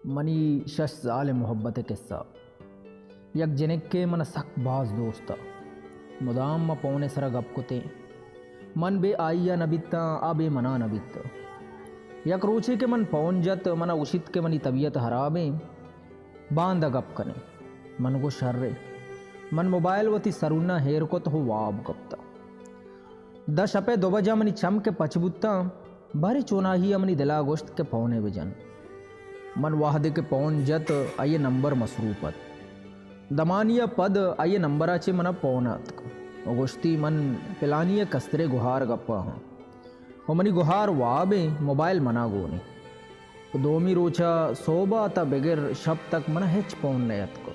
منی شش سال ءِ محبت ءِ قصہ۔ یک جنکے من ءَ سک باز دوست ات۔ مدام ما پون ءِ سرا گپ کتیں۔ من بے آئی ءَ نہ بیتاں، آ بے من ءَ نہ بیت۔ یک روچے کہ من پون جت، من ءَ گوشیت کہ منی طبیعت ہرابیں، باندا گپ کنیں۔ من گوشت شرے۔ من موبائل وتی سرون ءَ ایر کت ءُ واب کپتاں۔ داں شپ ءِ دو بجہ منی چم کہ پچ بوتاں، باریں چوناہی ءَ منی دل ءَ گوشت کہ پونے بجن۔ من وہدے کہ پون جت، آئی ءِ نمبر مصروف ات۔ دمانے ءَ پد آئی ءِ نمبر ءَ چہ من ءَ پون اتک ءُ گوشتی، من پلانی ءِ کسترے گہار گپ ءَ آں ءُ منی گہار وابیں، موبائل من ءَ گون ایں۔ ءُ دومی روچ ءَ سہب ءَ تاں بگر شپ تک من ءَ ہچ پون نیاتک۔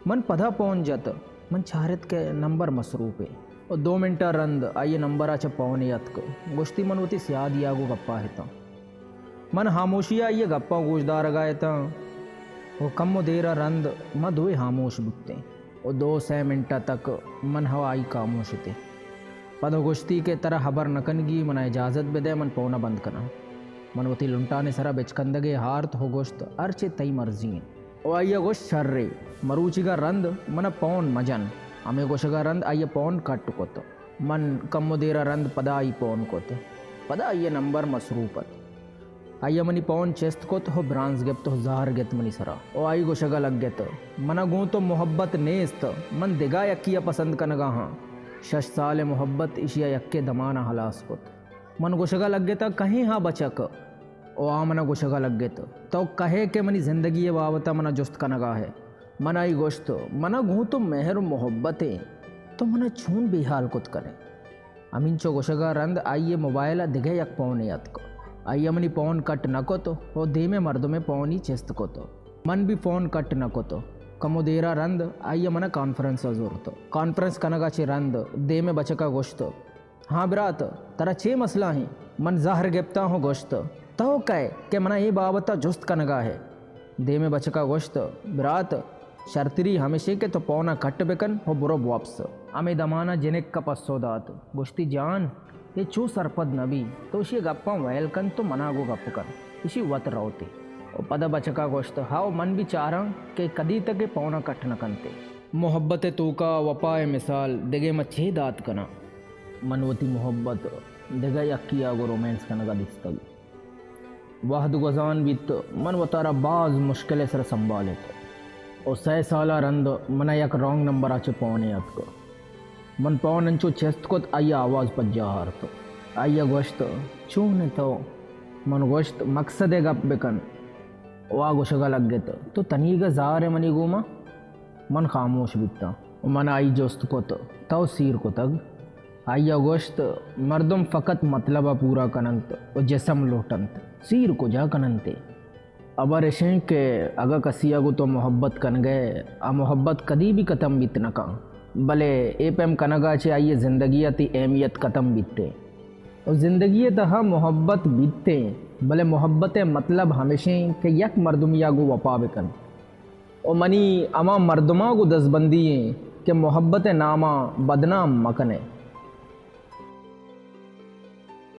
من پدا پون جت، من چارت کہ نمبر مصروف ایں۔ ءُ دو منٹ ءَ رند آئی ءِ نمبر ءَ چہ پونے اتک۔ گوشتی، من وتی سیادی ءَ گوں گپ ءَ اتاں۔ من ہاموشی ءَ آئی ءِ گپاں گوش دارگ ءَ اتاں ءُ کمو دیر ءَ رند ما دوئیں ہاموش بوتیں ءُ دو سے منٹ ءَ تک من ءُ آئی کاموش اتیں۔ پدا گوشتی کہ ترا ہبر نہ کنگی، من ءَ اجازت بدئے، من پون ءَ بند کناں۔ من وتی لنٹانی سرا بچکندگے آرت ءُ گوشت، ہرچے تئی مرضی انت۔ ءُ آئی ءَ گوشت، شرے، مروچیگ ءَ رند من ءَ پون مجن۔ ہمے گوشگ ءَ رند آئی ءَ پون کٹ کت۔ من کمو دیر ءَ رند پدا آئی پون کت۔ پدا آئی ءِ نمبر مصروف ات۔ آئی ءَ منی پون چست کت ءُ برانز گپت ءُ زہر گپت منی سرا ءُ آئی گوشگ ءَ لگت، من ءَ گوں تو محبت نیست، من دگہ یکے ءَ پسند کنگ ءَ آں۔ شش سال ءِ محبت ایشی ءَ یکے دمان ءَ ہلاس کت۔ من گوشگ ءَ لگتاں، کئے ئے آ بچک؟ ءُ آ من ءَ گوشگ ءَ لگت، تو کئے ئے کہ منی زندگی ءِ بابت ءَ من ءَ جست کنگ ءَ ئے؟ من ءَ آئی گوشت، من ءَ گوں تو مہر ءُ محبت ایں، تو من ءَ چون بے ہال کت کن ئے؟ ہمینچو گوشگ ءَ رند آئی ءِ موبائل ءَ دگہ یک پونے اتک۔ آئی ءَ منی پون کٹ نہ کت ءُ دیم ءِ مردم ءِ پون ئی چست کت۔ من بھی پون کٹ نہ کت۔ کمو دیر ءَ رند آئی ءَ من ءَ کانفرنس ءَ زرت۔ کانفرنس کنگ ءَ چہ رند دیم ءِ بچک ءَ گوشت، ہاں برات، ترا چے مسئلہ ایں؟ من زہر گپتاں ءُ گوشت، تو کئے ئے کہ من ءَ اے بابت ءَ جست کنگ ءَ ئے؟ دیم ءِ بچک ءَ گوشت، برات، شرتری ہمیش ایں کہ تو پون ءَ کٹ بکن ءُ برو بوپس۔ ہمے دمان ءَ جنک ءَ پسو دات، گوشتی، جان، اے چو سرپد نہ بی، تو اشی ءِ گپاں ویل کن، تو من ءَ گوں گپ کن، اشی وت روت۔ ءُ پدا بچک ءَ گوشت، ہئو، من بھی چاراں کہ کدی تک اے پون ءَ کٹ نہ کنت۔ محبت ءِ توک ءَ وپا ءِ مثال دگہ من چے دات کناں؟ من وتی محبت دگہ یکے ءَ گوں رومانس کنگ ءَ دیستگ۔ وہد گوزان بیت، من وتارا باز مشکل ءِ سرا سنبھالت ءُ سئے سال ءَ رند من ءَ یک رانگ نمبر ءَ چہ پونے اتک۔ من پون انچو چست کت، آئی ءَ آواز پجاہ آرت۔ آئی ءَ گوشت، چون ئے تو؟ من گوشت، مقصد ءِ گپ بکن۔ ءُ آ گوشگ ءَ لگت، تو تنیگ ءَ زہر ئے منی گوما؟ من خاموش بیتاں ءُ من آئی جست کت، تو سیر کتگ؟ آئی ءَ گوشت، مردم فقط مطلب ءَ پورا کن انت ءُ جسم لوٹ انت، سیر کجا کن انت؟ ہبر اش انت کہ اگاں کسی ءَ گوں تو محبت کنگ ئے، آ محبت کدی بھی ختم بیت نہ کن، بلے اے پیم کنگ ءَ چہ آئی ءِ زندگی ءِ تئی اہمیت ختم بیت۔ ءُ زندگی ءِ تہا محبت بیت انت، بلے محبت ءِ مطلب ہمیش انت کہ یک مردمے ءَ گوں وپا بکن۔ ءُ منی ہما مردماں گوں دزبندی انت کہ محبت ءِ نام ءَ بدنام مہ کن ئے۔